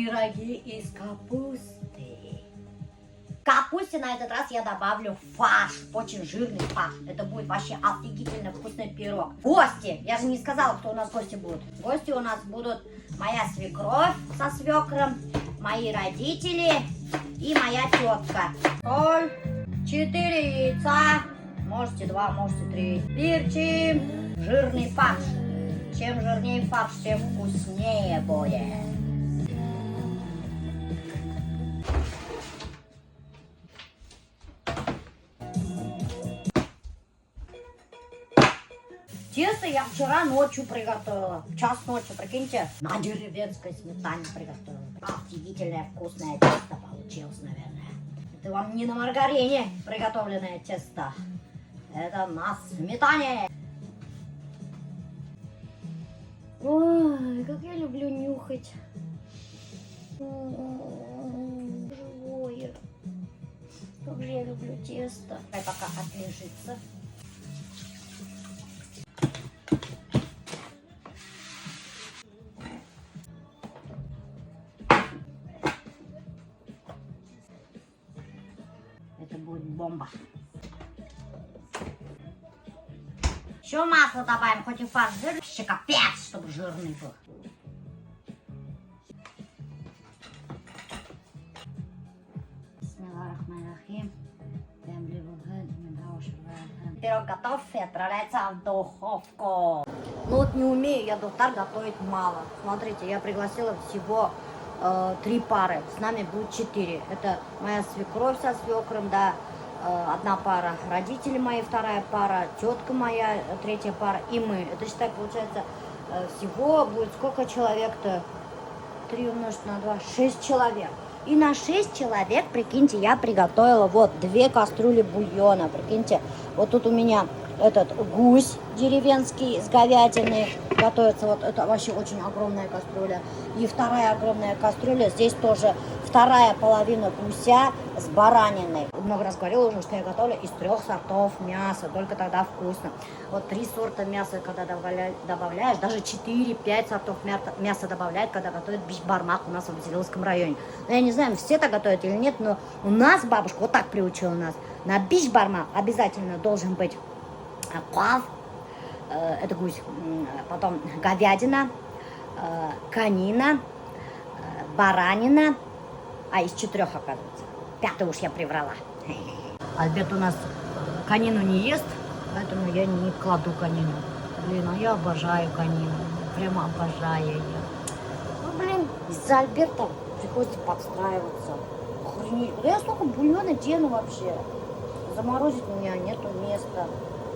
Пироги из капусты. К капусте на этот раз я добавлю фарш, очень жирный фарш. Это будет вообще офигительно вкусный пирог. Гости! Я же не сказала, кто у нас гости будут. Гости у нас будут моя свекровь со свекром, мои родители и моя тетка. Соль, 4 яйца, можете 2, можете 3. Перчим, жирный фарш. Чем жирнее фарш, тем вкуснее будет. Тесто я вчера ночью приготовила. В час ночи, прикиньте. На деревенской сметане приготовила. Офигительное вкусное тесто получилось, наверное. Это вам не на маргарине приготовленное тесто. Это на сметане. Ой, как я люблю нюхать. М-м-м, живое. Как же я люблю тесто. Пускай пока отлежится. Это будет бомба. Еще масло добавим, хоть и фарш жирный, вообще капец, чтобы жирный был. Бисмиллахиррахманиррахим. Пирог готов и отправляется в духовку. Ну вот не умею я, дуҫтар, готовить мало. Смотрите, я пригласила всего 3 пары. С нами будет 4. Это моя свекровь со свекром, да, одна пара, родители мои, вторая пара, тетка моя, третья пара и мы. Это, считай, получается, всего будет сколько человек-то? 3 умножить на 2, 6 человек. И на 6 человек, прикиньте, я приготовила вот 2 кастрюли бульона. Прикиньте, вот тут у меня этот гусь деревенский с говядиной готовится. Вот это вообще очень огромная кастрюля. И вторая огромная кастрюля, здесь тоже вторая половина гуся с бараниной. Много раз говорила уже, что я готовлю из 3 сортов мяса, только тогда вкусно. Вот 3 сорта мяса, когда добавляешь, даже 4-5 сортов мяса добавляют, когда готовят бишбармак у нас в Абзелиловском районе. Но я не знаю, все так готовят или нет, но у нас бабушка вот так приучила нас. На бишбармак обязательно должен быть ҡаҙ, это гусь, потом говядина, конина, баранина, а из 4 оказывается. 5 уж я приврала. Альберт у нас конину не ест, поэтому я не кладу конину. Блин, а я обожаю конину, прямо обожаю ее. Ну, блин, из-за Альберта приходится подстраиваться. Охренеть, куда я столько бульона дену вообще? Заморозить у меня нету места.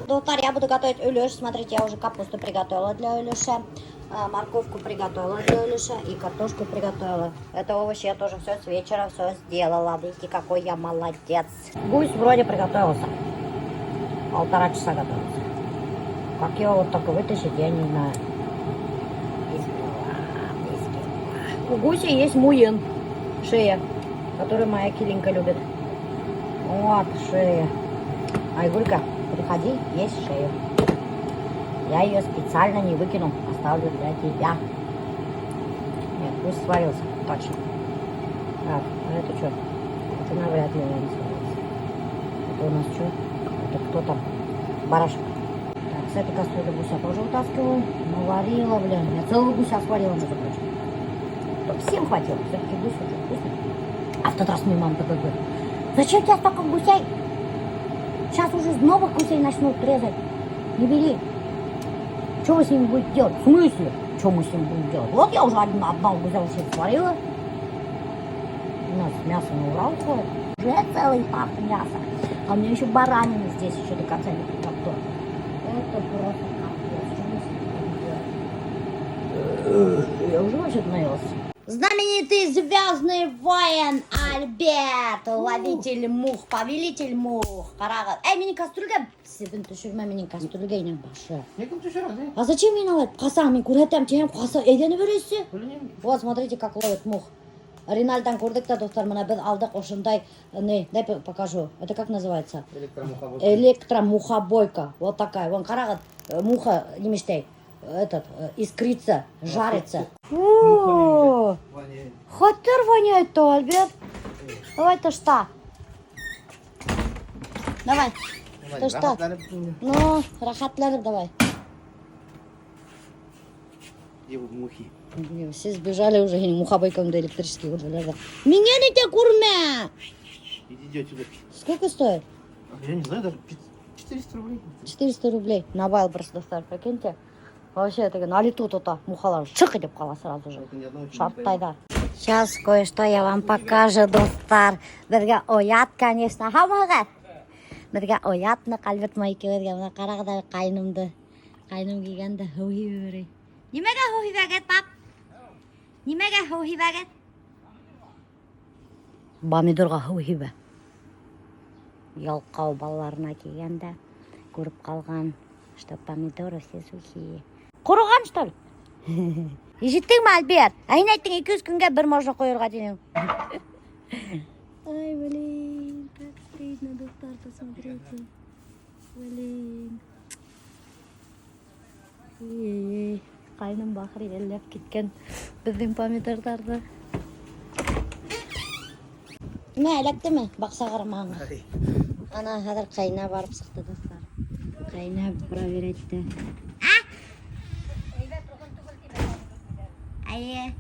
Дуҫтар, я буду готовить өлөш. Смотрите, я уже капусту приготовила для өлөшә, морковку приготовила для өлөшә и картошку приготовила. Это овощи я тоже все с вечера все сделала. Видите, какой я молодец. Гусь вроде приготовился. 1,5 часа готовился. Как его вот так вытащить, я не знаю. У гуся есть муйын, шея, которую моя киленька любит. Вот шея. Айгулька, приходи, есть шею. Я ее специально не выкину, оставлю для тебя. Нет, пусть сварился, точно. Так, а это что? Это навряд ли он сварился. Это у нас что? Это кто там? Барашек. Так, с этой кастрюли гуся тоже вытаскиваю. Наварила, блин. Я целого гуся сварила, между прочим. Чтоб всем хватило. Все-таки гусь очень вкусный. А в тот раз мне мама такой говорит: зачем у тебя столько гусей? Сейчас уже новых гусей начнут резать. Не бери. Что вы с ними будете делать? В смысле? Что мы с ними будем делать? Вот я уже одного гуся уже сварила. У нас мясо на ура уходит. Уже целый пах мяса. А у меня еще баранина здесь еще до конца не приготовлена. Это просто капец. Что мы с ними будем делать? Я уже вообще-то наелась. Знаменитый звездный воин Альберт, ловитель мух, повелитель мух. Ҡарағыҙ. Эй, минең кастрюлгә, себен төшөрмә минең кастрюлгә инең башы. Ни кем төшөрә, ни? А зачем мин алай? Ҡасан мин күрһәтәм, тиһәм, ҡаса, әйҙәне бересе. Белмәйем. Вот, смотрите, как ловят мух. Ринальдан күрҙек тә, дуҫтар, бына беҙ алдыҡ ошондай, не, дай покажу. Это как называется? Электромухобойка. Электромухобойка. Вот такая. Вон, ҡарағыҙ, муха нимә эшләй. этот искрится, жарится. Фу! Хәтәр воняет-то, Альберт. Давай тышта. Давай. Тышта. Ну, рәхәтләнеп давай. Где вы, мухи? Все сбежали уже, муха бойком электрический күрҙеләр. Миңә ни күрмә. Иди отсюда. Сколько стоит? Я не знаю, даже 400 рублей. 400 рублей на Вайлдберриз, дуҫтар, прикиньте. Вообще, теге на лету тота мухалар шыҡ итеп ҡала сразу же. Ни одного не Шартлай. Сейчас кое-что я вам покажу, дуҫтар. Беҙгә оят, конечно. Һаумыһығыҙ? Беҙгә оят ныҡ, Альберт икебеҙгә. Бына ҡарағыҙ әле ҡайнымды. Ҡайным килгәндә һыу һибеп йөрөй. Нимәгә һыу һибәгеҙ, пап? Нимәгә һыу һибәгеҙ? Помидорға һыу һибә. Ялҡау балаларына килгәндә күреп ҡалған, что помидоры все сухие. Ҡороған, что ли? Ишеттеңме, Альберт? Ә һин әйттең 200 көнгә бер можно ҡойорға тинең. Ай, блин, как стыдно, дуҫтар, посмотрите. Блин. Ей, ҡайным бахыр йәлләп киткән беҙҙең помидорҙарҙы. Нимә, эләктеме? Баҡса ҡарамағанға. Ана хәҙер ҡайна барып сыҡты, дуҫтар. Ҡайна проверять итте. А? Эйе.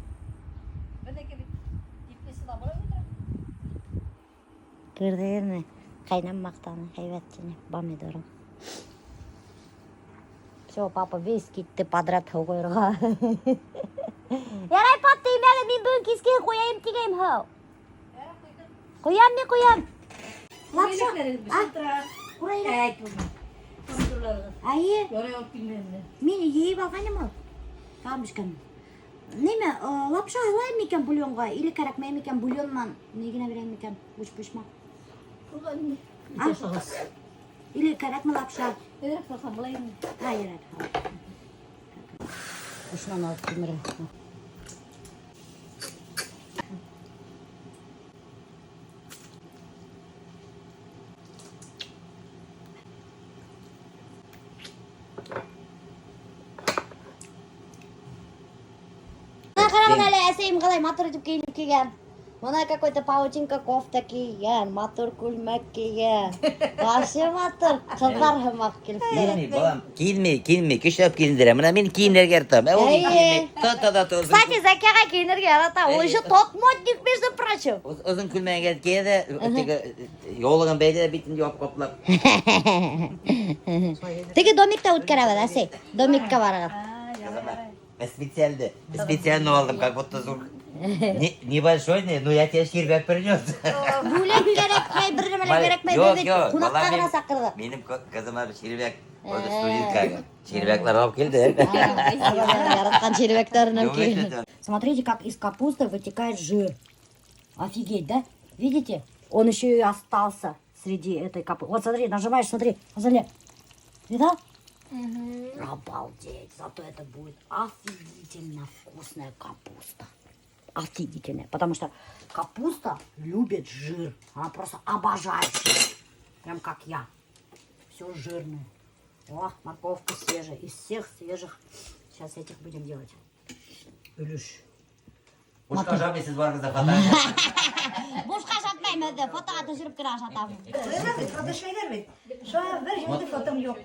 Күрҙегеҙме? Ҡайнам маҡтаны, һәйбәт тине, помидорым. Все, папа весь китте подряд һыу ҡойорға. Ярай, пап, теймәгеҙ, мин бөгөн киске ҡуяйым тигәйем һыу. Ҡуям, мин ҡуям. Лапша. А? Эйе. Мин йыйып алғайным ул. Тағы бешкән. Нимә, лапша һалайым микән бульонға или кәрәкмәй микән бульон менән ни генә бирәйем микән? Өспосмаҡ. А? Или кәрәкме лапша? А, ярай. Ошонан алып килмәре. Бына ҡарағыҙ әле, әсәйем ҡалай матур итеп кейенеп килгән. Бына какой-то паутинка кофта кейгән, матур күлмәк кейгән. Вообще матур, ҡыҙҙар һымаҡ килеп. Кейенмәй, балам, кейенмәй, кейенмәй, көсләп кейендерә. Бына мин кейенергә яратам. Ә ул Эйе. кейенмәй. Тота да тота. Кстати, Закиға кейенергә ярата. Ул еще тот модник, между прочим. Оҙон күлмәген кейә ҙә, теге яулығын бәйләй ҙә битен ябып ҡаплап. Теге домикта үткәрәбеҙ, әсәй. Домикка барығыҙ. Специально, специально алдым, как будто зур. Не, небольшой, но я тебе ширбәк принес. Бүләк кәрәкмәй, бер нәмә лә кәрәкмәй. Юҡ, Беҙ юҡ. ҡунаҡҡа Балам, ғына саҡырҙыҡ. Минең ҡыҙыма ширбәк, ул студентка. Ширбәкләр алып килде. Яратҡан ширбәктәрен Юҡ, килде. Смотрите, как из капусты вытекает жир. Офигеть, да? Видите? Он еще и остался среди этой капусты. Вот смотри, нажимаешь, смотри, смотри. Видал? Обалдеть, зато это будет офигительно вкусная капуста. Офигительная, потому что капуста любит жир. Она просто обожает жир. Прям как я. Все жирное. О, морковка свежая. Из всех свежих. Сейчас этих будем делать. Өлөш. Бушҡа ашамайһығыҙ барығыҙ ҙа фото. Бушҡа ашатмайым үҙе, фотоға төшөрөп кенә ашатам. Фото эшләйҙәр бит. Шуға бер инде фотом юҡ.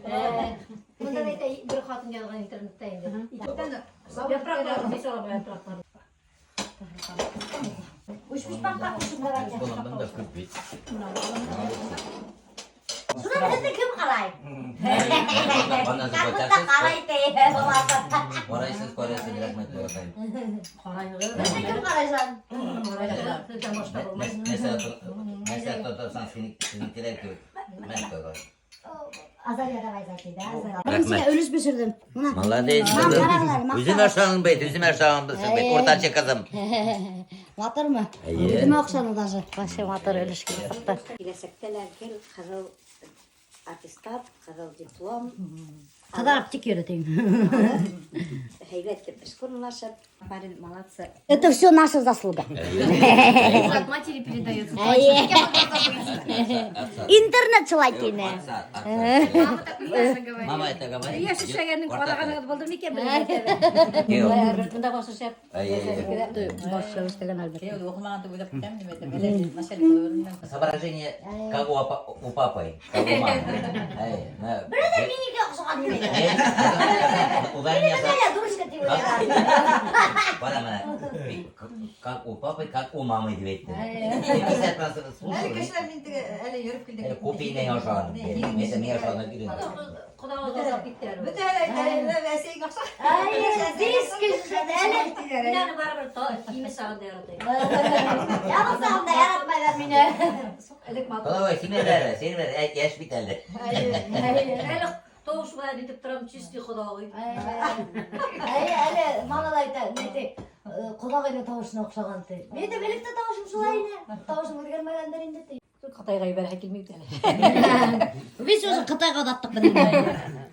Бында әйтә бер ҡатын яҙған интернетта инде. Япраҡтар, япраҡтар. Өспосмаҡҡа ҡушып давайте. Бында күп бит. Шунан беҙҙе кем ҡарай? Ҡана Как будто ҡарай тейә уларҙы. Ҡарайһығыҙ, ҡарайһығыҙ, рәхмәт балаҡайым. Ҡарайғыҙ. Беҙҙе кем ҡарай, Жан? Һеҙҙән башҡа булмай. Нәрсә тотһаң, һинекеләр кеүек. Мин торам. Азалия, давай за тебя. Мин һиңә өлөш бешерҙем. Бына. Молодец. Мам, ҡарағыҙ әле, Үҙем маҡтағыҙ. ашағың бит, үҙем ашағың бит. Уртансы ҡыҙым. Матурмы? Эйе. Үҙемә оҡшаны даже. Вообще матур өлөш килеп сыҡты. Киләсәктә лә гел ҡыҙыл аттестат, ҡыҙыл диплом, Ҡыҙарып тик йөрөтәйем. һәйбәт итеп эшкә урынлашып, Парень, молодцы. Это все наша заслуга. От матери передается. Интернет шулай тине. Отца, отца. Мама так постоянно говорит. Мама это говорит. Йәш эшләгәнең ҡарағанығыҙ булды микән? Бында башы шәп. Соображение, как у папы, как у мамы. Эй, на- Минеңке оҡшаған нимә? Эй, удар меня за- Дурочка тип уйлаған. Бара бына, как у папы, как у мамы тип әйтте. 50% слушал. Әле кешеләр мин теге әле йөрөп килдек. Әле күп инәң ашаған. Мин мин ашаған өйрәндем. Ҡоҙағыҙ осрап китте әле. Бөтә әле әсәйең оҡшаған. Ай, бес кеше әле. Мин аны барыбер киме сағында яратайым. Ябыҡ сағында яратмайҙар мине. Элек матур. Ҡалай, һин әле, һин әле йәш бит әле. Әле тауыш менән итеп торам, чистый ҡоҙағый. Әй, әле мама ла әйтә, ни ти, ҡоҙағыйҙың тауышына оҡшаған ти. Мин әйтәм, элек тә тауышым шулай ине. Тауышым үҙгәрмәгәндер инде ти. Ҡытайға ебәрһә килмәй бит әле. Беҙ уже Ҡытайға оҙаттыҡ беҙ инде.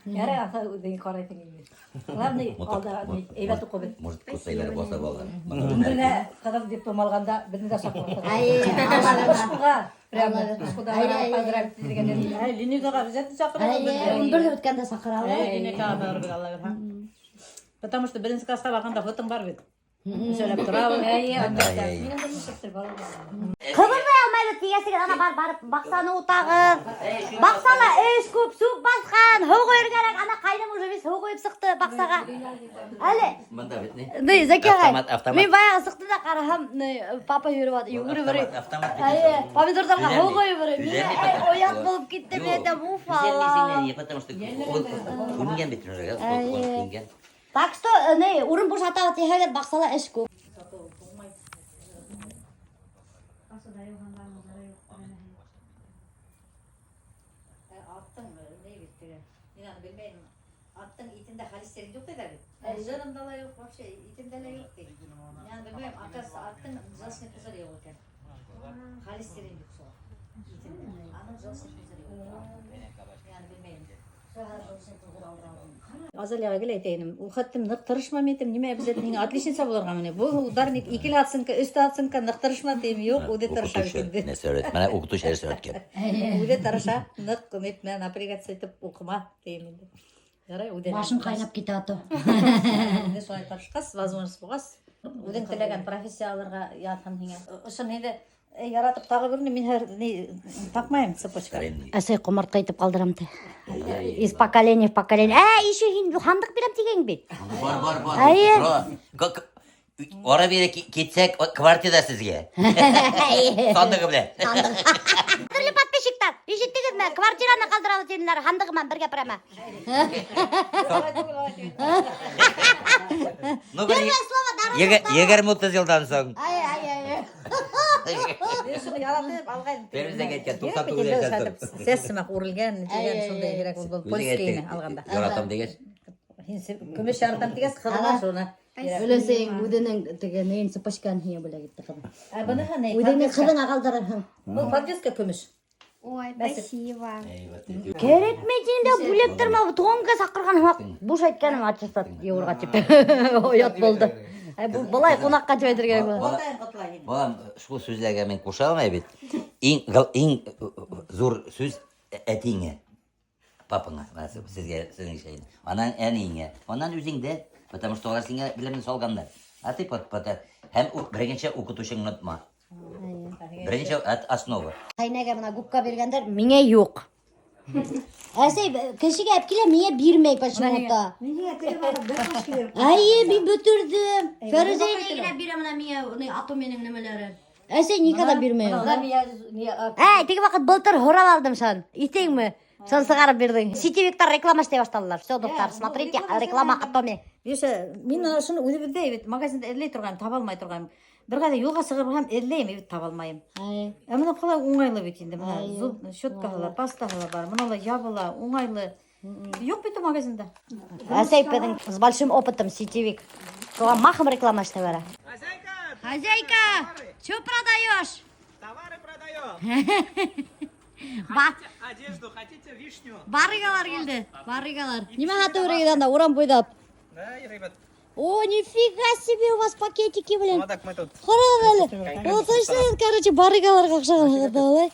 Ярай, аҫа үҙең ҡарайһың инде. Главный, алда әйбәт уҡы бит. Может, ҡусайлар баса балалар. Бына ҡыҙым диплом алғанда беҙҙе дә саҡырҙы. Ай, Алла Школға прямо школда Ай, ай, ай. поздравить ителгән. Әй, Линейкаға обязательно саҡырабыҙ Ай, беҙҙе. 11-ҙә үткәндә саҡырабыҙ. Әй, линейкаға барырбыҙ, Алла бирһә. Потому что беренсе класҡа барғанда фотоң бар бит. Һөйләп торабыҙ. Әйе, әлбиттә. Ай, ай. Минең бер нисектер балам. Ҡыбырҙай алмайбыҙ тигәсегеҙ, ана бар барып баҡсаны утағыҙ. Баҡсала эш күп, сүп баҫҡан, һыу ҡойор кәрәк. Ана ҡайным уже весь һыу ҡойоп сыҡты баҡсаға. Әле Бында бит ни? Ни, Зәки ағай, Автомат, автомат. мин баяғы сыҡты ҙа ҡараһам, ни, папа йөрөп ята, йүгереп йөрөй. Автомат. Әйе, помидорҙарға һыу ҡойоп йөрөй. Мин Төҙәлмәй әй, потом. оят булып киттем, мин әйтәм, уф, Алла. Төҙәлмәйһең, потому что күренгән бит уже, күренгән. Так что, ни, урын бушатабыҙ тиһәгеҙ, баҡсала эш күп. Аттың ни бит теге. Мин аны белмәйем. Аттың итендә холестерин юҡ тиҙәр бит. Жирында ла юҡ, вообще итендә лә юҡ ти. Мин аны белмәйем. Оказывается, аттың желчный пузырь юҡ икән. Холестерин юҡ шул. Итендә. Аның желчный пузырь юҡ. Мин аны белмәйем. Азалияға гел әйтә инем. Ул хәттем ныҡ тырышма мин әйтәм, нимә обязательно һиңә отличница булырға мени? Был ударник, икеле оценка, өстә оценка, ныҡ тырышма тием, юҡ, үҙе тырыша бит инде. Нәрсә өйрәт? Менә уҡытыусы нәрсә өйрәткән. Үҙе тырыша, ныҡ нитмә, напрягаться итеп уҡыма тием инде. Ярай, үҙе. Башым ҡайнап китә ато. Үҙе шулай тырышҡас, возможность булғас, үҙең теләгән профессия алырға яҙһын һиңә. Ошоно инде яратып тағы берне мин һәр ни таҡмайым цепочка. Әсәй ҡомартҡы итеп ҡалдырам ти. Из поколения в поколение. Ә, еще һин һандыҡ бирәм тигән бит. Бар, бар, бар. Әйе. Тора. Ара бире китсәк, квартира сезгә. Сандығы белән. Ҡәҙерле подписчиктар, ишеттегеҙме? Квартираны ҡалдырабыҙ тинеләр, һандығы менән бергә прямо. Ну, бер Первое слово дорога. 20-30 йылдан соң. Ай, ай, ай. Мин шуны яратып алғайным. Беребеҙ әйткән, 99 йәштән соң. Сәс һымаҡ үрелгән, тигән шундай кәрәк ул был Үҙең польскийны әйттең, алғанда. Яратам тигәс. Һин көмөш яратам тигәс, ҡыҙыңа шуны. Өләсәйең үҙенең теге нейен цепочкаһын һиңә бүләк итте ҡыҙым. Ә быныһы ни? Үҙеңдең Подвеска. ҡыҙыңа ҡалдырырһың. Был подвеска көмөш. Ой, спасибо. Кәрәкмәй инде бүләктәр ме тыуған саҡырған һымаҡ буш әйткәнем аттестат йыуырға тип. Оят булды. Әй, был былай ҡунаҡҡа тип әйтергә кәрәк була. Ҡотайым ҡотлай һине. Балам, шул сүҙләргә мин ҡуша алмай бит. Иң иң ҙур сүҙ әтиңә, папаңа, менә сезгә, сезнең шәйен. Анан әниеңә, анан үҙеңдә, потому что улар һиңә белемне салғандар. А ты под, под, һәм беренсе уҡытыусыңны онотма. Беренсе от основа. Ҡәйнәгә бына губка биргәндәр, миңә юҡ. Әсәй, кешегә алып килә, миңә бирмәй почему-то. Ниңә теге барып бер таш килер. Әйе, мин бөтөрҙөм. Фәрүзә генә бирә менә миңә ни Атоминың нәмәләре. Әсәй никогда бирмәй. Бына миңә ни Әй, теге ваҡыт былтыр һорап алдым шан. Иҫтәйеңме? Шан сығарып бирҙең. Сетевиктар реклама эшләй башланылар. Все, дуҫтар, смотрите, реклама Атоми. Бише, мин ана шуны үҙебеҙҙә бит магазинда эҙләй торғайным, таба алмай торғайным. Бер ҡайҙа юлға сығып барһам, эҙләйем, бит таба алмайым. Ә бына ҡалай уңайлы бит инде. Бына зуб щеткаһы ла, пастаһы ла бар. Бына ла ябыла, уңайлы. Юҡ бит ул магазинда. Әсәй беҙҙең с большим опытом сетевик. Шуға махом реклама эшләп бара. Хозяйка, что продаешь? Товары продаем. Ба Одежду хотите, вишню? барыгалар килде. Барыгалар. Нимә һатып йөрөгөҙ анда урам буйлап? Да, ребят. О, нифига себе у вас пакетики, блин. Ну так мы тут. Ҡарағыҙ әле. Ул точно, короче, барыгаларға оҡшаған былай.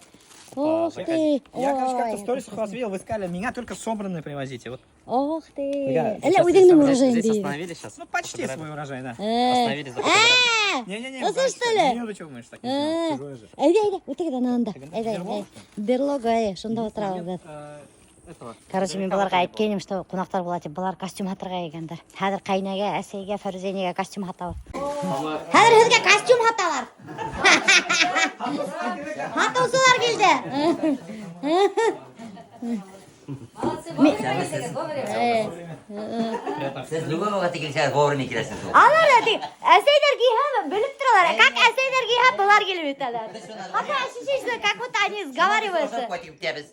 Ох ты. Я, короче, как-то Ой. в сторисах вас видел, вы сказали, меня только собранные привозите. Вот. Ох ты. Ребят, Әллә үҙеңдең урожайың Здесь тиҙе. остановились сейчас. Ну, почти свой урожай, да. Остановились за фотографией. Не-не-не. Ну, что ли? Не, ну чего мы ж так не Э. сделаем, чужое же. Әйҙә, әйҙә, үтегеҙ ананда. Әйҙә, әйҙә. Берлога, әй, шунда ултырабыҙ беҙ. Этого. Короче, мин быларға әйткәйнем, что ҡунаҡтар була тип, былар костюм һатырға килгәндәр. Хәҙер ҡәйнәгә, әсәйгә, Фәрүзәнигә костюм һатабыҙ. Хәҙер һеҙгә костюм һаталар. Һатыусылар килде. Молодцы, вовремя килдегеҙ, вовремя. Һеҙ любой ваҡытта килһәгеҙ вовремя киләһегеҙ. Алар да ти, әсәйҙәр кейһә, белеп торалар. Как әсәйҙәр кейһә, былар килеп етәләр. Пока ощущение, как будто они сговариваются. Ашап ҡайтып китәбеҙ.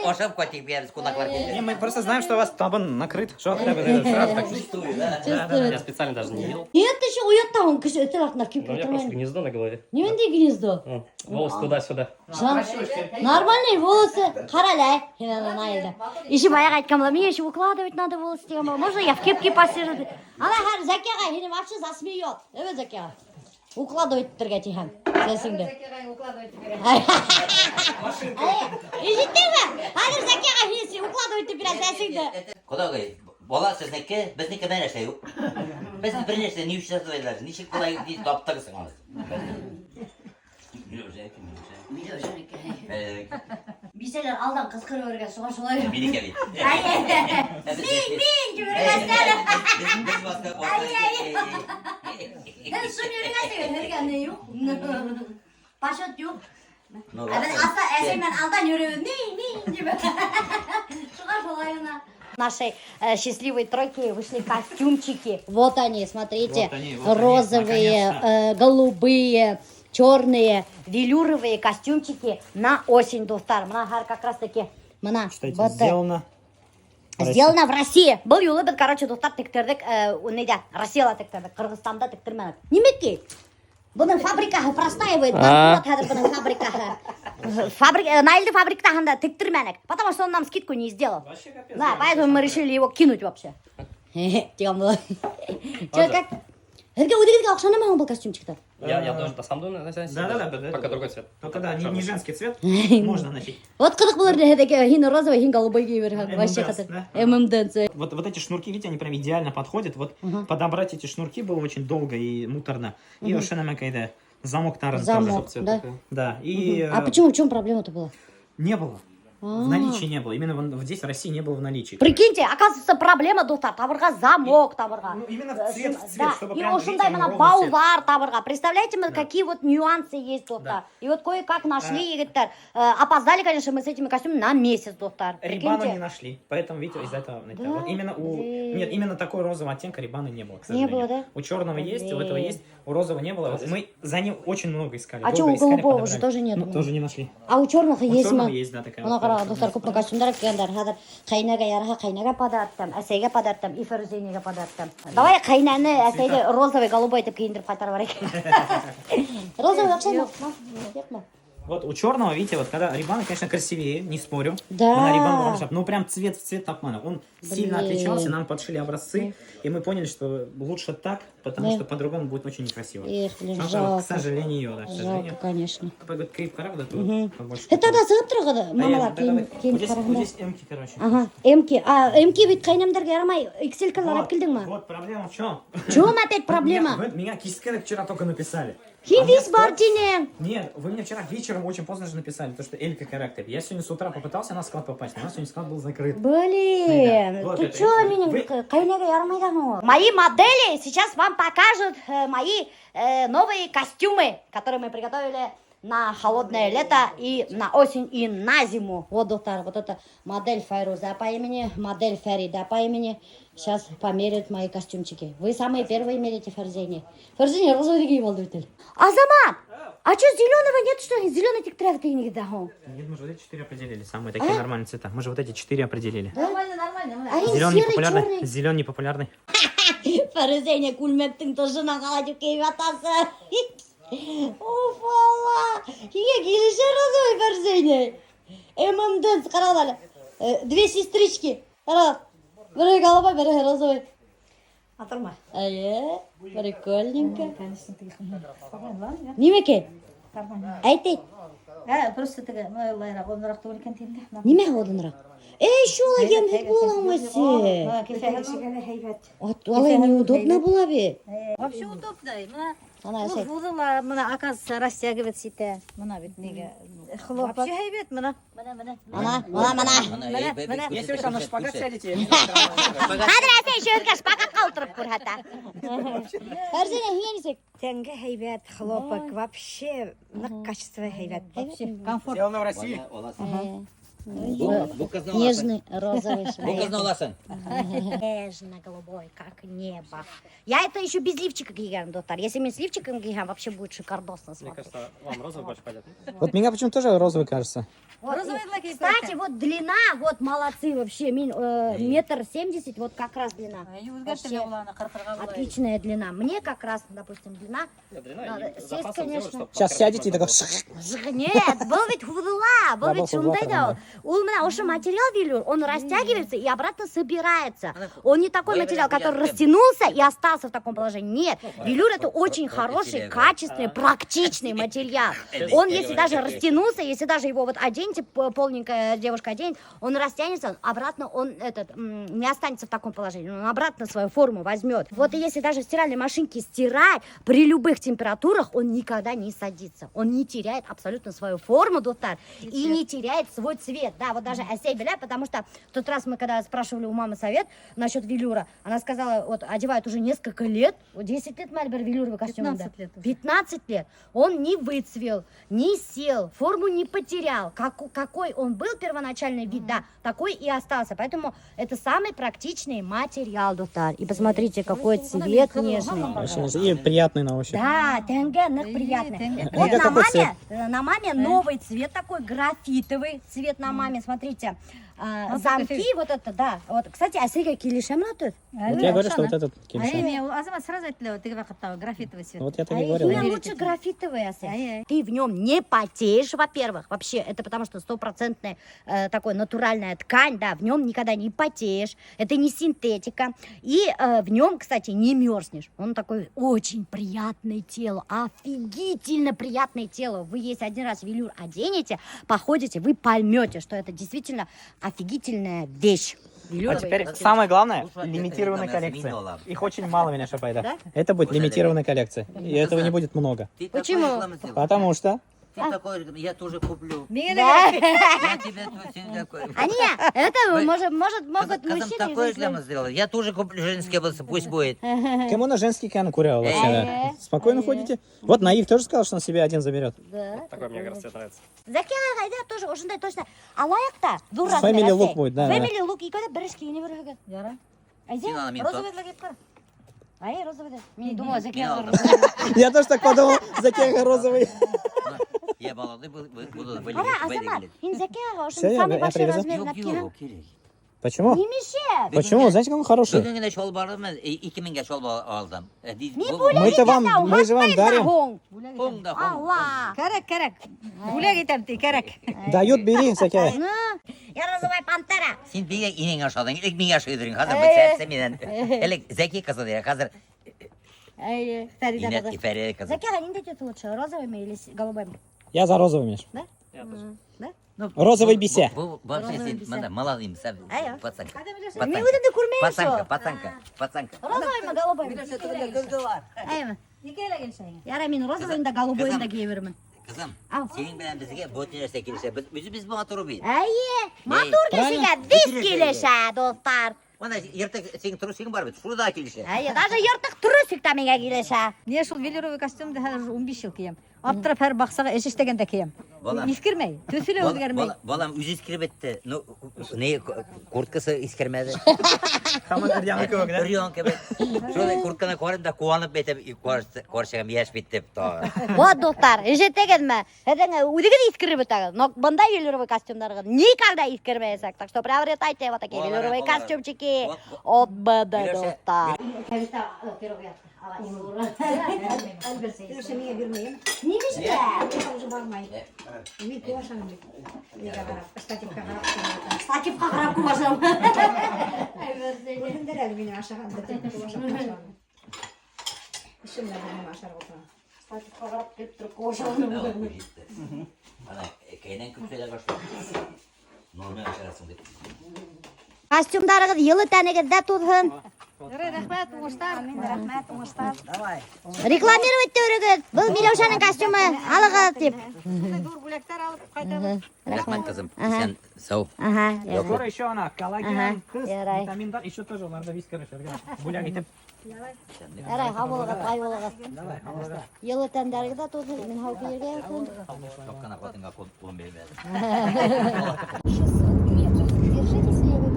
Ашап ҡайтып китәбеҙ ҡунаҡтар килде. Не, мы просто знаем, что у вас табын накрыт. Что сразу так. Чувствую, да? Чувствую. Я специально даже не ел. Нет, еще оят та он кеше өҫтәл артында кейеп У меня просто ултырмай. гнездо на голове. Ниндәй гнездо? Вон, волос туда-сюда. Нормальный волосы. Ҡара әле, һин ана Наилде. Еще баяғы әйткән була, мне еще укладывать надо волосы тигән була. Можно я в кепке посижу? Ана хәҙер Зәки ағай һине вообще засмеет. Эйе, Зәки ағай. Укладывать итергә тиһәм сәсеңде. Зәки ағай укладывать итергә. Ишеттеңме? Хәҙер Зәки ағай һине укладывать итеп бирә сәсеңде. Ҡоҙағый, бала һеҙҙеке, беҙҙеке бер нәрсә юҡ. Беҙ бер нәрсә ни өсөн яталар, нисек былай таптығыҙ аны? Миләүшә, Миләүшә. Бисәләр алдан ҡысҡырып йөрөгән, шуға шулай. Минеке бит. Мин, мин, тип йөрөгәндәр. Беҙ башҡа Һеҙ шуны йөрөгәнһегеҙ, һеҙгә ни юҡ. Почет юҡ. Ну, Ә беҙ аста әсәй менән алдан йөрөбөҙ, мин, мин тип. Шуға шулай ғына. Нашей счастливой тройки вышли костюмчики. Вот они, смотрите. Вот они, вот они, Розовые, наконец-то. голубые, черные, велюровые костюмчики на осень, дуҫтар. Бына хәҙер как раз таки. Бына. Кстати, вот, сделано. Сделано в России. Был юлы беҙ, короче, дуҫтар тектерҙек, ниҙә, Россияла тектерҙек, Ҡырғыҙстанда тектермәнек. Нимәкәй? Бының фабрикаһы простаивает, банкрот хәҙер бының фабрикаһы. Наилде фабрикаһында тектермәнек, потому что он нам скидку не сделал. Вообще капец. Да, поэтому мы решили его кинуть вообще. Тигән була. Че, как? Һеҙгә үҙегеҙгә оҡшанымы был костюмчиктар? Я тоже да, сам думаю, Да-да-да, да. Пока другой цвет. Только да, не женский цвет, можно носить. Вот ҡыҙыҡ булыр ине һеҙгә һин розовый, һин голубой кейеп йөрөһәң. Вообще M&M's, ҡыҙыҡ. да? M&M's. Вот эти шнурки, видите, они прям идеально подходят. Вот подобрать эти шнурки было очень долго и муторно. И уж когда замок таран Замок, тоже. да? Да, и А почему, в чем проблема-то была? не было. А. В наличии не было. Именно здесь, в России, не было в наличии. Прикиньте, оказывается, проблема, дуҫтар, табырға замок табырға. Ну, именно в цвет, в цвет, Да, чтобы и прям, ошондай видите, он бына ровный цвет. бауҙар табырға. Представляете, мы Да. какие вот нюансы есть, дуҫтар. Да. И вот кое-как нашли, егеттәр. Опоздали, конечно, мы с этими костюмами на месяц, дуҫтар. Рибану Прикиньте. не нашли, поэтому, видите, из-за этого... Да? Вот именно у... Блин. Нет, именно такой розового оттенка рибана не было, к Не сожалению. было, да? У черного есть, у этого Блин. есть, у розового не было. Вот мы за ним очень много искали. А долго чё, у искали, голубого же подобрали. тоже нет? Ну, тоже не нашли. А у черных У есть черного мы. есть, да, такая. Бына вот ҡара, хорошая. дуҫтар, күпме костюмдар кигәндәр. Хәҙер ҡәйнәгә яраһа ҡәйнәгә подарок, әсәйгә подарок, и Фәрүзәнигә подарок. Давай ҡәйнәне, әсәйҙе розовый, голубой итеп кейендереп ҡайтарып барайыҡ. Розовый оҡшаймы? Юҡмы? Вот у черного, видите, вот когда Рибана, конечно, красивее, не спорю. Да. Она Рибан была ну прям цвет в цвет тапманы. Он сильно Блин. отличался, нам подшили образцы, и мы поняли, что лучше так, потому Да. что по-другому будет очень некрасиво. Эх, блин, Потому что, жалко. К сожалению, да, к сожалению. Жалко, конечно. Пойдет кейеп ҡарағыҙ, да, тут побольше. Это тогда сығып тороғоҙ, мамалар, Да, давай. кейен Вот кейен здесь, вот ҡарағанда. здесь эмки, короче. Ага, эмки. А, эмки бит ҡәйнәмдәргә ярамай, XL-калар алып килдеңме? Вот проблема в чем? В чем опять проблема? Меня кискелек вчера только написали. Һин весь бар тинең. Нет, вы мне вчера вечером очень поздно же написали, то что Элька характер. Я сегодня с утра попытался на склад попасть, но у нас сегодня склад был закрыт. Блин, Вот ты это, чё, это. минең ҡәйнәгә ярамай ҙа һуң? Мои модели сейчас вам покажут мои новые костюмы, которые мы приготовили на холодное лето и на осень и на зиму. Вот, дуҫтар, вот это модель Файруза по имени, модель Фарида по имени. Сейчас померят мои костюмчики. Вы самые первые мерите Фарзене. Фарзене розовый кейеп алды бит әле. Азамат, а что зеленого нет, что ли? Зеленый тектерәк тигән һуң. Нет, мы же вот эти четыре определили, самые такие нормальные цвета. Мы же вот эти четыре определили. Нормально, нормально. А Мына. Зеленый серый, непопулярный, черный. зеленый непопулярный. Фәрүзәне күлмәктең тышынан ҡалай тип кейеп ятаһың. Уф, Алла. Һиңә килешә розовый Фәрүзәне. M&M's ҡарағыҙ әле. Две сестрички. Ҡара. Береһе голубой, береһе розовый. Матурмы? Эйе, прикольненько. Конечно, теге ладно. Нимәкәй? Нормально. Әйт, әйт. Ә, просто теге майлайыраҡ, оҙонораҡ түгел икән тием дә. Нимә оҙонораҡ? Эй, шулай йәмһеҙ була әсе. Кеҫәһе Әле һәйбәт. Улай неудобно була бит. Вообще удобно. Бына Ана әсәй. һуҙыла, бына оказывается растягиваться итә. Бына бит нигә. Хлопок. Вообще һәйбәт бына. Бына, бына. Ана, бына, бына. Бына. Если вы там на шпагат сядете, я не Хәҙер әсәй шөһөргә шпагатҡа ултырып күрһәтә. Фәрзәнә, һиңә нисек? Тәнгә һәйбәт, хлопок. Вообще, ныҡ качество һәйбәт. Вообще комфорт. Сделано в России. Нежный розовый Бу ҡыҙҙы алаһың. Нежно-голубой, как небо. Я это еще без лифчика кейгән, дуҫтар. Если мин с лифчиком кейһәм, вообще будет шикардосно Мне смотреть. кажется, вам розовый больше пойдет. Вот меня почему тоже розовый кажется. Вот, Розовый и, лакей Кстати, вот длина, вот молодцы вообще, мин, 1,70 м, вот как раз длина. Үҙгәртергә була аны ҡырҡырға була. Отличная длина. Мне как раз, допустим, длина. Длина Надо и сесть, запасом конечно. сделать, чтоб Сейчас подкоротить сядете и можно такой... было. Нет, был ведь һуҙыла, был Да, ведь был һуҙыла шундай ҙа ул. Ул бына ошо материал велюр, он растягивается и обратно собирается. Он не такой материал, который растянулся и остался в таком положении. Нет, велюр — это очень хороший, качественный, практичный материал. Он, если даже растянулся, если даже его вот оденете, полненькая девушка оденет, он растянется, обратно он этот, не останется в таком положении, он обратно свою форму возьмет. Вот и если даже в стиральной машинке стирать, при любых температурах он никогда не садится. Он не теряет абсолютно свою форму, дуҫтар, и не теряет свой цвет. Да, вот даже әсәй белә, потому что в тот раз мы когда спрашивали у мамы совет насчет велюра, она сказала, вот одевают уже несколько лет, вот 10 лет бер велюровый костюм. 15 лет уже. 15 лет. Он не выцвел, не сел, форму не потерял. Какой он был первоначальный вид, да, такой и остался. Поэтому это самый практичный материал, дуҫтар. И посмотрите, какой цвет нежный. Очень нежный И приятный на ощупь. Да, тәнгә ныҡ приятный. Тәнгә. Вот Тәнгә на какой маме, на маме новый цвет такой, графитовый цвет на маме. Смотрите, Вот замки, такой. вот это, да. Вот, кстати, әсәйгә килешә бына төҫ? Вот я говорю, что вот этот килешә. Әй, мин Азамат сразу әйтте, теге ваҡытта графитовый цвет. Вот я так и говорил. Мне Да. лучше графитовый, әсәй. Ай-яй. Ты в нем не потеешь, во-первых. Вообще, это потому что стопроцентная такой натуральная ткань, да, в нем никогда не потеешь. Это не синтетика. И в нем, кстати, не мерзнешь. Он такой очень приятный телу, офигительно приятное тело. Вы если один раз велюр оденете, походите, вы поймете, что это действительно офигительная вещь. А Велюровый теперь костюм. самое главное, Слушай, лимитированная это коллекция. минола. Их очень мало, меня шапай, да. Да? Это будет Вот это лимитированная коллекция. И этого не будет много. Ты такой Почему? рекламу сделал. Потому что Ты такой, я тоже куплю. Миңә Да. Я тебе тут такой. А не, это Вы- может, могут Кызым мужчины и такой женщины. рекламу сделал. Я тоже куплю женские волосы, пусть будет. Кому на женский кан курял вообще, да. Э, Спокойно ходите. Вот Наив тоже сказал, что он себе один заберет. Да. Такой мне как раз цвет нравится. Зәки ағайҙа тоже ошондай точно алайыҡ та ҙур Family размер, look әсәй. будет, да, да. Family look икәүҙә бер эш кейенеп йөрөһөгөҙ. Ярай. Әйҙә. Син аны мин Розовый кейеп ҡара. Ай, розовый. Мин думала, Зәки Мин ағай алдым. розовый. Я тоже так подумал, Зәки розовый. Я молодой был, буду Ҡара, Азамат, һин Зәки ағай Всё, ошоно я- самый я большой привезу. размер Юҡ, алып килһәң. юҡ, кәрәк. Почему? Нимәшә? Почему? Знаете, какой он хороший? Бөгөн генә салбарҙы мин 2000-гә салбар алдым. Мин Мы-то вам, мы же вам дарим. Һуң да һуң. Алла. Кәрәк, кәрәк. Бүләк итәм ти, кәрәк. Дают, бери, Зәки. Ну, я розовая пантера. Һин миңә инәң ашадың, элек миңә ашайҙың. Хәҙер бөтә минән. Элек Зәки ҡыҙы тине, хәҙер Ай, Фәриҙә инә ҡыҙы. Фәриҙә ҡыҙы. Зәки ағай, ниндәй төҫ лучше, розовыймы или голубоймы? Я за розовый, Миш. Да? Я тоже. Да? Ну, Розовый бисә. Бу вообще Розовый һин бисә. бында молодым, сән Әйе. пацанка. Мин үҙемде күрмәйем Пацанка, шул. пацанка, пацанка. Розовыймы, голубоймы? Әйме. Икәү килешә. Ярай, мин розовыйын да, голубойын да кейә бирермен. Ҡыҙым, Ау. һинең менән беҙгә бөтә нәрсә килешә. Беҙ үҙебеҙ матур бит. Әйе, матур кешегә весь килешә, дуҫтар. Бына йыртыҡ һинең трусигың бар бит, шул да килешә. Әйе, даже йыртыҡ трусик та миңә килешә. Мин шул велюровый костюмды хәҙер уже 15 йыл кейәм. Аптырап һәр баҡсаға эш эшләгәндә кейәм. Балам. Иҫкермәй, төҫө лә үҙгәрмәй. Балам үҙе иҫкереп бөттө. Ну, ни курткаһы иҫкермәне. Һаман өр-яңы кеүек, да? Өр-яңы кеүек. Шул куртканы күрҙем дә ҡыуанып әйтәм, ҡаршыға йәш бит тип тағы. Вот, дуҫтар, ишеттегеҙме? Һеҙҙең үҙегеҙ иҫкереп бөтәгеҙ. Но бындай велюровый костюмдарығыҙ никогда иҫкермәйәсәк. Так что приобретайте вот такие Балалар, велюровые балалар. костюмчики Вот, от БД, Миләүшә, дуҫтар. Миләүшә миңә бирмәйем. Нимәшкә? Уже Бармай. Мин күп ашаным бит. Нигә ҡарап, штативҡа ҡарап. Штативҡа ҡарап күп ашам. Күрһендәр әле минең ашағанды, күп ашап ташлағанды. Эшем дә белмәйем ашарға ултырам. Штативҡа ҡарап килеп тороп күп ашам. Ана, кәйенән күп һөйләй башлай. Нормаль ашарһың тип. Костюмдарығыҙ йылы тәнегеҙҙә туҙһын. Рәхмәт, уңыштар. Рәхмәт, уңыштар. Рекламировать итегеҙ. Был Миләүшәнең костюмы. Алығыҙ тип. Ҙур бүләктәр алып ҡайтабыҙ. Рәхмәт, ҡыҙым. Иҫән, һау. Ага. Скоро еще ана коллаген, Ага, ҡыҙ, ярай. витаминдар, еще тоже уларҙа весь, короче, бүләк итеп. Ярай, һау булығыҙ, ай булығыҙ. Йылы тәндәрегеҙ ҙә туҙһын, мин һау кейергә яҙһын. Юҡ ҡына ҡатынға ҡулын бирмәне.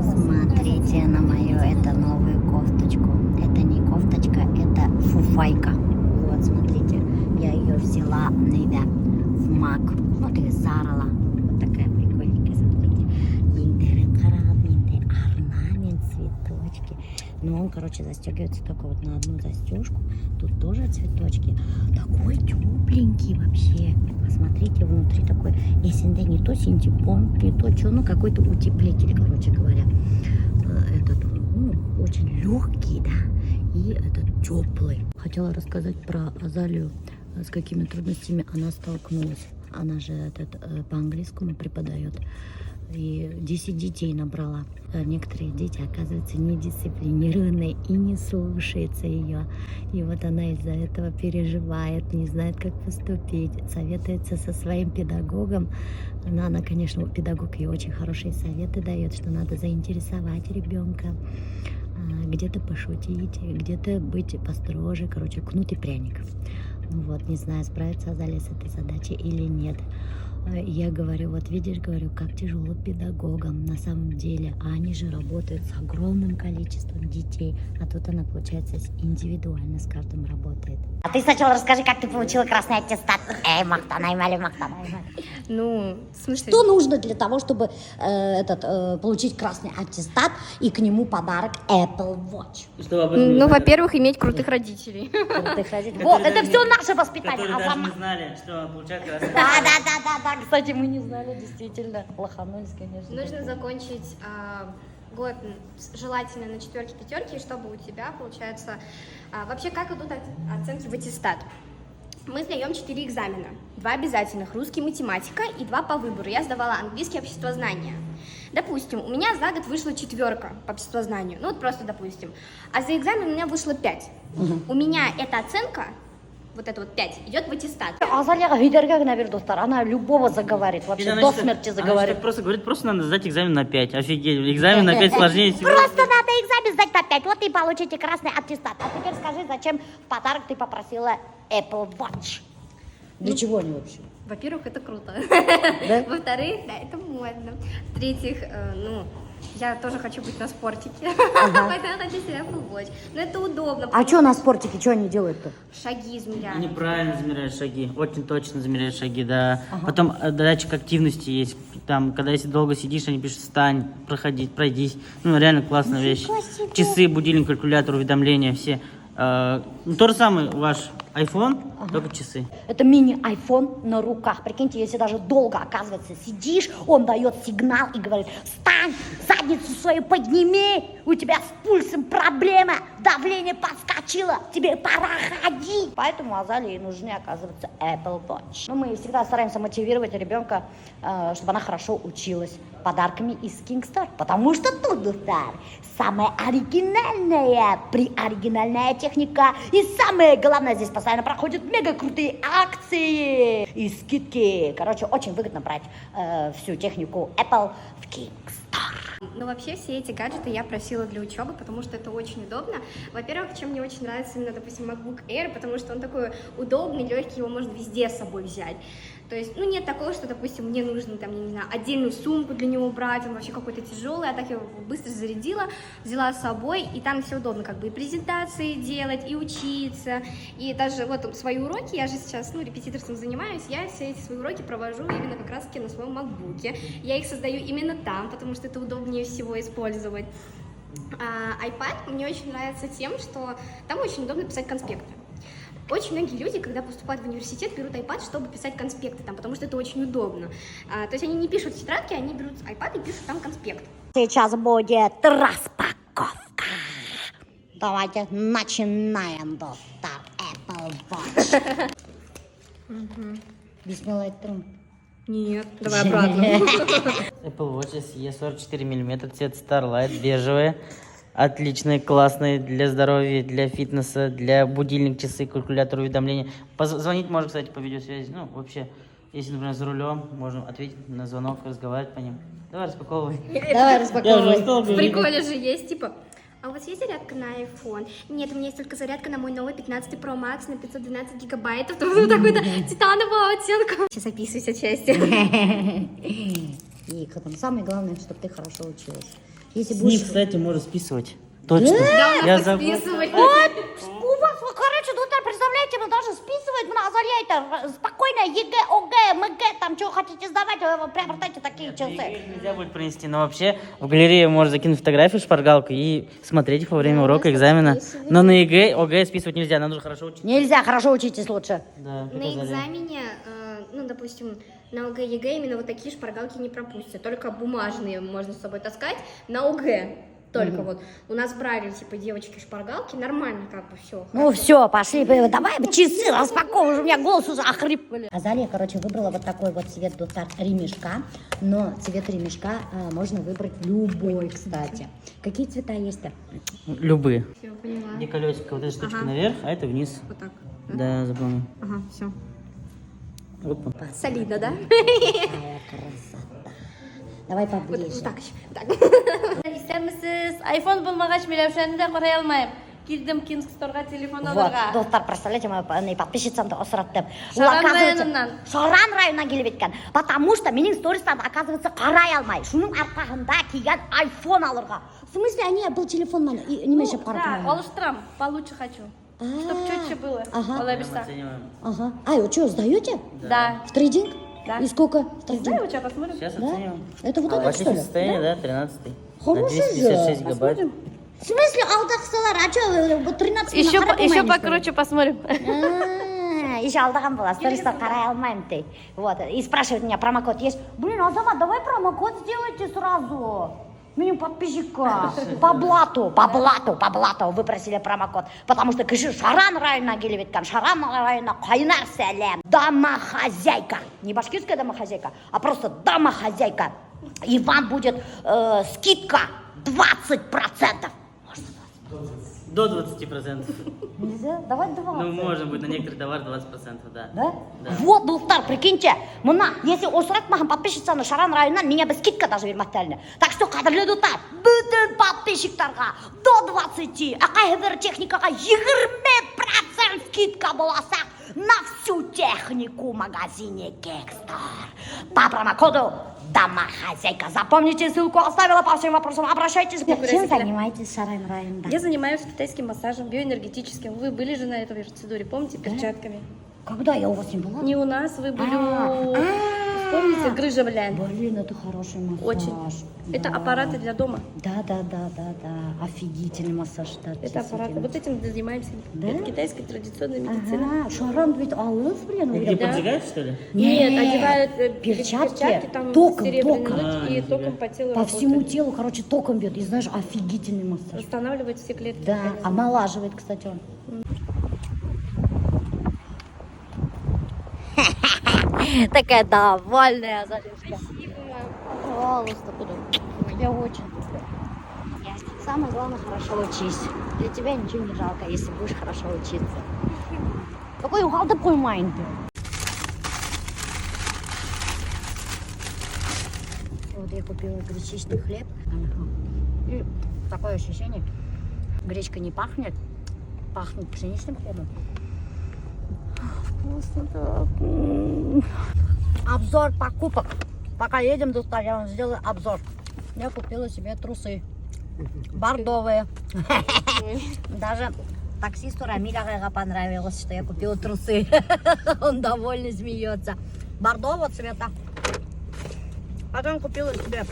Смотрите на мою это новую кофточку. Это не кофточка, это фуфайка. Вот, смотрите, я ее взяла ниҙә, в Мак. Вот и Зарала. Вот такая прикольненькая, смотрите. Еңдәрен ҡарағыҙ, ниндәй орнамент, цветочки. Но он, короче, застегивается только вот на одну застежку. Тут тоже цветочки. Такой тепленький вообще. Посмотрите, внутри такой. Эсендә не то синтепон, не то что, ну какой-то утеплитель, короче говоря. Этот, ну, очень легкий, да, и этот теплый. Хотела рассказать про Азалию, с какими трудностями она столкнулась. Она же этот, по английскому преподает. И 10 детей набрала. Некоторые дети, оказываются, недисциплинированные и не слушаются ее. И вот она из-за этого переживает, не знает, как поступить, советуется со своим педагогом. Она, конечно, педагог ей очень хорошие советы дает, что надо заинтересовать ребенка, где-то пошутить, где-то быть построже, короче, кнут и пряник. Ну вот, не знаю, справится Азалия с этой задачей или нет. Я говорю, вот видишь, говорю, как тяжело педагогам на самом деле. А они же работают с огромным количеством детей. А тут она, получается, индивидуально с каждым работает. А ты сначала расскажи, как ты получила красный аттестат. Эй, маҡтанайым әле, маҡтанайым әле. Ну, в смысле? Что нужно для того, чтобы этот, получить красный аттестат и к нему подарок Apple Watch? Ну, во-первых, иметь крутых родителей. Крутых родителей. Вот, это все наше воспитание. Которые А даже сама- не знали, что получают красный. Да, кстати, мы не знали, действительно. Лоханулись, конечно. Нужно закончить год желательно на четверке, пятерке, чтобы у тебя, получается... Вообще, как идут оценки в аттестат? Мы сдаем четыре экзамена. Два обязательных, русский, математика, и два по выбору. Я сдавала английский, обществознание. Допустим, у меня за год вышла четверка по обществознанию. Ну вот просто допустим. А за экзамен у меня вышло пять. У меня эта оценка, вот это вот пять, идет в аттестат. Азалияға һөйләргә генә бир, дуҫтар. Она любого заговорит, вообще Она до что- смерти она заговорит. что, просто говорит, просто надо сдать экзамен на 5. Офигеть, экзамен на 5 сложнее всего. Просто надо экзамен сдать на 5, вот и получите красный аттестат. А теперь скажи, зачем в подарок ты попросила Apple Watch? Для чего они вообще? Во-первых, это круто. Да? Во-вторых, да, это модно. В-третьих, ну, я тоже хочу быть на спортике, поэтому я хочу себе Apple Watch. Но это удобно. А что на спортике, что они делают-то? Шаги измеряют. Они правильно замеряют шаги, очень точно замеряют шаги, да. Потом датчик активности есть, там, когда если долго сидишь, они пишут «встань, проходить, пройдись». Ну, реально классная вещь. Нифига себе. Часы, будильник, калькулятор, уведомления, все. Ну, то же самое ваш iPhone, только часы. Это мини-iPhone на руках. Прикиньте, если даже долго, оказывается, сидишь, он дает сигнал и говорит: встань, задницу свою подними, у тебя с пульсом проблема, давление подскочило, тебе пора ходить. Поэтому Азалии нужны, оказывается, Apple Watch. Ну, мы всегда стараемся мотивировать ребенка, чтобы она хорошо училась, подарками из Kingstar. Потому что тут, дуҫтар, самая оригинальная, приоригинальная техника. И самое главное, здесь постоянно проходят мега крутые акции и скидки. Короче, очень выгодно брать всю технику Apple в Kingstar. Но вообще все эти гаджеты я просила для учебы, потому что это очень удобно. Во-первых, чем мне очень нравится именно, допустим, MacBook Air, потому что он такой удобный, легкий, его можно везде с собой взять. То есть, ну, нет такого, что, допустим, мне нужно, там, я не знаю, отдельную сумку для него брать, он вообще какой-то тяжелый, а так я его быстро зарядила, взяла с собой, и там все удобно, как бы и презентации делать, и учиться, и даже вот свои уроки, я же сейчас, ну, репетиторством занимаюсь, я все эти свои уроки провожу именно как раз-таки на своем MacBook, я их создаю именно там, потому что это удобнее всего использовать. А iPad мне очень нравится тем, что там очень удобно писать конспекты. Очень многие люди, когда поступают в университет, берут iPad, чтобы писать конспекты там, потому что это очень удобно. То есть они не пишут в тетрадке, они берут iPad и пишут там конспект. Сейчас будет распаковка. Давайте начинаем, дуҫтар, Apple Watch. Бисмилла әйттеңме? Нет, давай обратно. Apple Watch SE 44 миллиметра, цвет Starlight, бежевые. Отличные, классные для здоровья, для фитнеса, для будильник, часы, калькулятор, уведомления. Позвонить можно, кстати, по видеосвязи. Ну, вообще, если, например, за рулем, можно ответить на звонок, разговаривать по ним. Давай распаковывай. Давай Я уже распаковывай. устал В говорить. приколе же есть, типа, а у вас есть зарядка на iPhone? Нет, у меня есть только зарядка на мой новый 15 Pro Max на 512 гигабайтов. Там вот такой-то титанового оттенка. Сейчас описываюсь от счастья. И потом самое главное, чтобы ты хорошо училась. Если С будешь... них, кстати, можно списывать. Точно. Я забыл. У вас, вот, короче, дуҫтар, представляете, мы даже списывать, бына Азалия это спокойно ЕГЭ, ОГЭ, МГ, там что хотите сдавать, вы приобретайте такие часы. Их нельзя будет принести, но вообще в галерее можно закинуть фотографию, шпаргалку и смотреть их во время урока, экзамена. Но на ЕГЭ, ОГЭ списывать нельзя, нам нужно хорошо учиться. Нельзя, хорошо учитесь лучше. Да, На как Азалия. экзамене, ну, допустим, на ОГЭ, ЕГЭ именно вот такие шпаргалки не пропустят. Только бумажные можно с собой таскать. На ОГЭ только вот. У нас брали, типа, девочки шпаргалки, нормально как бы все. Ну все, пошли, давай часы распаковывай, у меня голос уже охрип. Азалия, короче, выбрала вот такой вот цвет дуҫтар ремешка, но цвет ремешка можно выбрать любой, кстати. Какие цвета есть-то? Любые. Все, поняла. Где колесико, вот эта штучка Ага. наверх, а это вниз. Вот так. Да, забыл. Ага, все. Опа. Солидно, да? Какая красота. Давай поближе. Вот так еще. Вот так. Иҫәнмеһегеҙ, iPhone булмағас Миләүшәне дә ҡарай алмайым. Килдем Кингсторға телефон Вот, алырға. дуҫтар, представляете, моя подписчицамды осраттым. Ул, Шаран оказывается, районынан. Шаран районынан килеп еткән. Потому что минең стористарҙы, оказывается, ҡарай алмай. Шуның арҡаһында килгән iPhone алырға. В смысле, они был телефон менән нимә эшләп ҡарап Да, торалар? алыштырам, получше хочу. Чтоб четче было. Ага. Улай бирһә. Оцениваем. Ага. А, вы что, сдаете? Да. В трейдинг? Да. И сколько в трейдинг? Знаю, сейчас посмотрим. Сейчас Да? оцениваем. Это вот А, этот, вообще что ли? состояние, да, 13 Хороший На же. 256 гигабайт. В смысле, алдаҡсылар? А что, 13 Еще, еще покруче посмотрим. Еще алдаған була, стористар ҡарай алмайым ти. Вот, и спрашивает меня, промокод есть? Блин, Азамат, давай промокод сделайте сразу. Минең подписчика. По блату, по блату, по блату выпросили промокод. Потому что кеше Шаран районынан килеп еткән. Шаран районына ҡайнар сәләм. Домохозяйка. Не башкирская домохозяйка, а просто домохозяйка. И вам будет скидка 20%. Можно 20? До 20%. Нельзя? Давай 20. Ну, можно будет на некоторые товары 20%, да. Да? Да. Вот, дуҫтар, прикиньте, бына, если осратмаһам подписчицаны Шаран районынан, миңә бы скидка даже бирмәҫтәр. Так что, ҡәҙерле дуҫтар, бөтөн подписчиктарға до 20, а ҡайһы бер техникаға 20% скидка буласаҡ на всю технику в магазине Кекстар. По промокоду Домохозяйка. Запомните, ссылку оставила по всем вопросам. Обращайтесь. Чем занимаетесь Шаран районында? Я занимаюсь китайским массажем, биоэнергетическим. Вы были же на этой процедуре, помните, перчатками? Когда я у вас не была? Не у нас, вы были А, у... а. Помните, грыжа, блядь? Блин, это хороший массаж. Очень. Это Да. аппараты для дома. Да. Офигительный массаж. Да, Это аппараты. Вот этим занимаемся. Да? Это китайская традиционная медицина. Ага, Шаран ведь алыҫ, блин. Где Да. поджигают, что ли? Нет, одевают перчатки, перчатки, там током, серебряные током. нити, А, и нифига. током по телу По работают. всему телу, короче, током бьет. И знаешь, офигительный массаж. Восстанавливает все клетки. Да, организма. омолаживает, кстати, он. Такая довольная Азалюшка. Пожалуйста, буду. Я очень люблю. Самое главное, хорошо учись. Для тебя ничего не жалко, если будешь хорошо учиться. Какой юғалтып ҡуйма инде. Вот я купила гречичный хлеб. И такое ощущение, гречка не пахнет, пахнет пшеничным хлебом. Вкусно так. Обзор покупок. Пока едем, дуҫтар, я вам сделаю обзор. Я купила себе трусы. Бордовые. Даже таксисту Рамиль ағайға понравилось, что я купила трусы. Он довольно смеется. Бордового цвета. Потом купила себе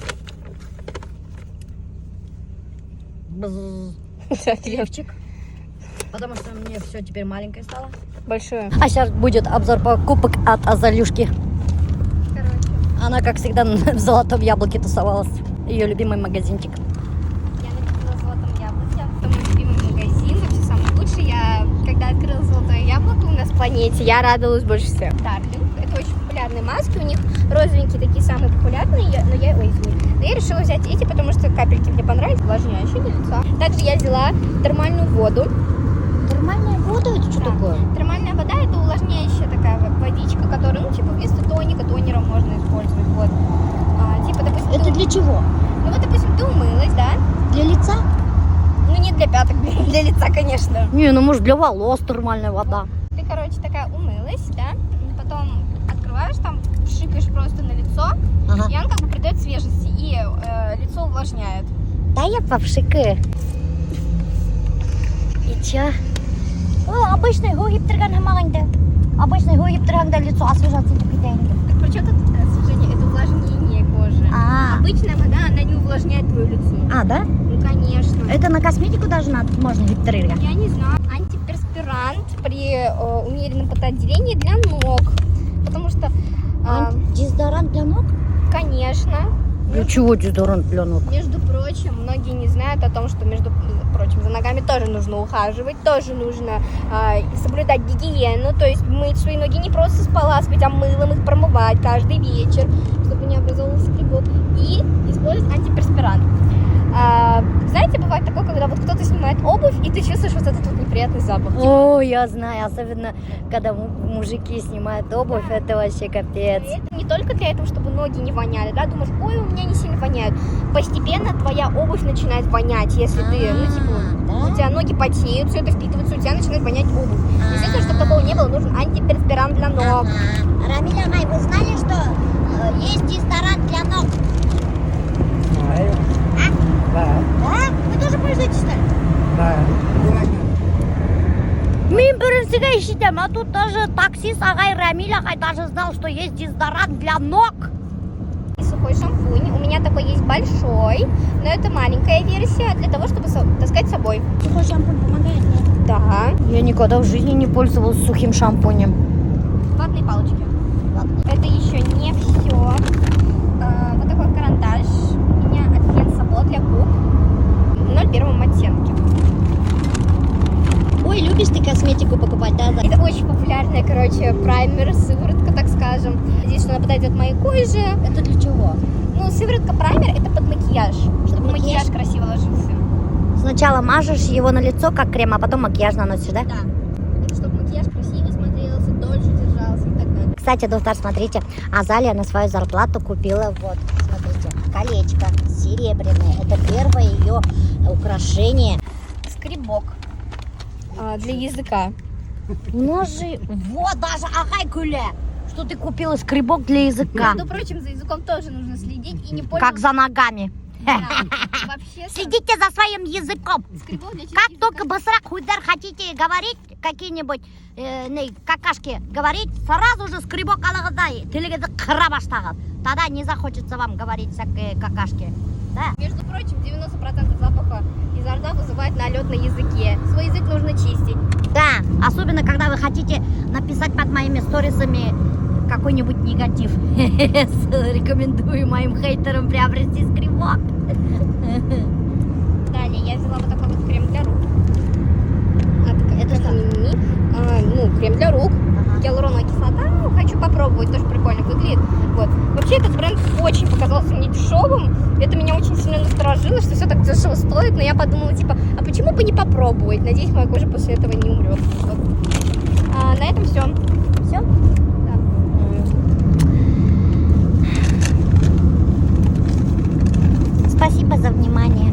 бзз, лифчик. Потому что мне все теперь маленькое стало. Большую. А сейчас будет обзор покупок от Азалюшки. Короче, Она, как всегда, в Золотом яблоке тусовалась. Ее любимый магазинчик. Я накупила в Золотом яблоке. Это мой любимый магазин, вообще самый лучший. Я, когда открыла Золотое яблоко у нас в планете, я радовалась больше всех. Дарлинг. Это очень популярные маски. У них розовенькие такие самые популярные. Но я, ой, извини. Но я решила взять эти, потому что капельки мне понравились, увлажняющие для лица. Также я взяла термальную воду. Термальная вода? Это что Да. такое? Термальная вода — это увлажняющая такая водичка, которую, ну, типа, вместо тоника, тонера можно использовать. Вот. А, типа, допустим, Это ты, для чего? ну вот, допустим, ты умылась, да? Для лица? Ну, не для пяток, блин, для лица, конечно. Не, ну может, для волос термальная вода. Ты, короче, такая умылась, да? Потом открываешь там, пшикаешь просто на лицо, Ага. и он как бы придает свежести, и лицо увлажняет. Да я попшикаю. И чё? О, обычный һыу һиптергән һымаҡ инде. Обычный һыу һиптергәндә дә лицо освежаться итеп китә инде. Так при чем тут освежение? Это увлажнение кожи. А, Обычная вода, она не увлажняет твое лицо. а, да? Ну, конечно. Это на косметику даже надо, можно һиптерергә. Я не знаю. Антиперспирант при умеренном потоотделении для ног. Потому что, Дезодорант для ног? Конечно, Для чего дезодорант для ног? Между прочим, многие не знают о том, что, между прочим, за ногами тоже нужно ухаживать, тоже нужно соблюдать гигиену, то есть мыть свои ноги не просто споласкивать, а мылом их промывать каждый вечер, чтобы не образовался грибок, и использовать антиперспирант. Знаете, бывает такое, когда вот кто-то снимает обувь, и ты чувствуешь вот этот вот неприятный запах. О, я знаю, особенно когда мужики снимают обувь, это вообще капец. И это не только для этого, чтобы ноги не воняли, да, думаешь, ой, у меня не сильно воняют. Постепенно твоя обувь начинает вонять, если ты, ну, типа, у тебя ноги потеют, все это впитывается, у тебя начинает вонять обувь. Естественно, чтобы такого не было, нужен антиперспирант для ног. Рамиль ағай, вы знали, что есть дезодорант для ног? Знаю. Да. Да? Вы тоже пользуетесь, что ли? Да. Мин беренсегә ишетәм, а тут даже таксист ағай Рамиль ағай даже знал, что есть дезодорант для ног. И сухой шампунь. У меня такой есть большой, но это маленькая версия для того, чтобы таскать с собой. Сухой шампунь помогает, да? Да. Я никогда в жизни не пользовалась сухим шампунем. Ватные палочки. Это еще не все. Вот такой карандаш у меня от Фен Сабо для губ. В 0,1 оттенке. Ой, любишь ты косметику покупать, да? Это очень популярная, короче, праймер, сыворотка, так скажем. Здесь она подойдет моей коже. Это для чего? Ну, сыворотка праймер — это под макияж, чтобы макияж? макияж красиво ложился. Сначала мажешь его на лицо, как крем, а потом макияж наносишь, да? Да. Это чтобы макияж красиво смотрелся, дольше держался и так далее. Кстати, дуҫтар, смотрите, Азалия на свою зарплату купила, вот, смотрите, колечко серебряное. Это первое ее украшение. Скребок для языка. У нас же, вот даже, ағай көлә, что ты купила скребок для языка. Между прочим, за языком тоже нужно следить и не Как пользоваться. за ногами. Да. Вообще, Следите за своим языком. Скребок для чистки Как языка. только бысраҡ һүҙҙәр хотите говорить, какие-нибудь не, какашки говорить, сразу же скребок алығыҙ ҙа телегеҙҙе ҡыра башлағыҙ. Тогда не захочется вам говорить всякие какашки. Да? Между прочим, 90% запаха изо рта вызывает налет на языке. Свой язык нужно чистить. Да, особенно когда вы хотите написать под моими сторисами какой-нибудь негатив. Рекомендую моим хейтерам приобрести скребок. Далее я взяла вот такой вот крем для рук. От Это что? Мини. Ну, крем для рук. Ага. Гиалуроновая кислота. Ну, хочу попробовать, тоже прикольно выглядит. Вот. Вообще этот бренд очень показался мне дешевым. Это меня очень сильно насторожило, что все так дешево стоит. Но я подумала, типа, а почему бы не попробовать? Надеюсь, моя кожа после этого не умрет. Вот. На этом все. Все? Да. Спасибо за внимание.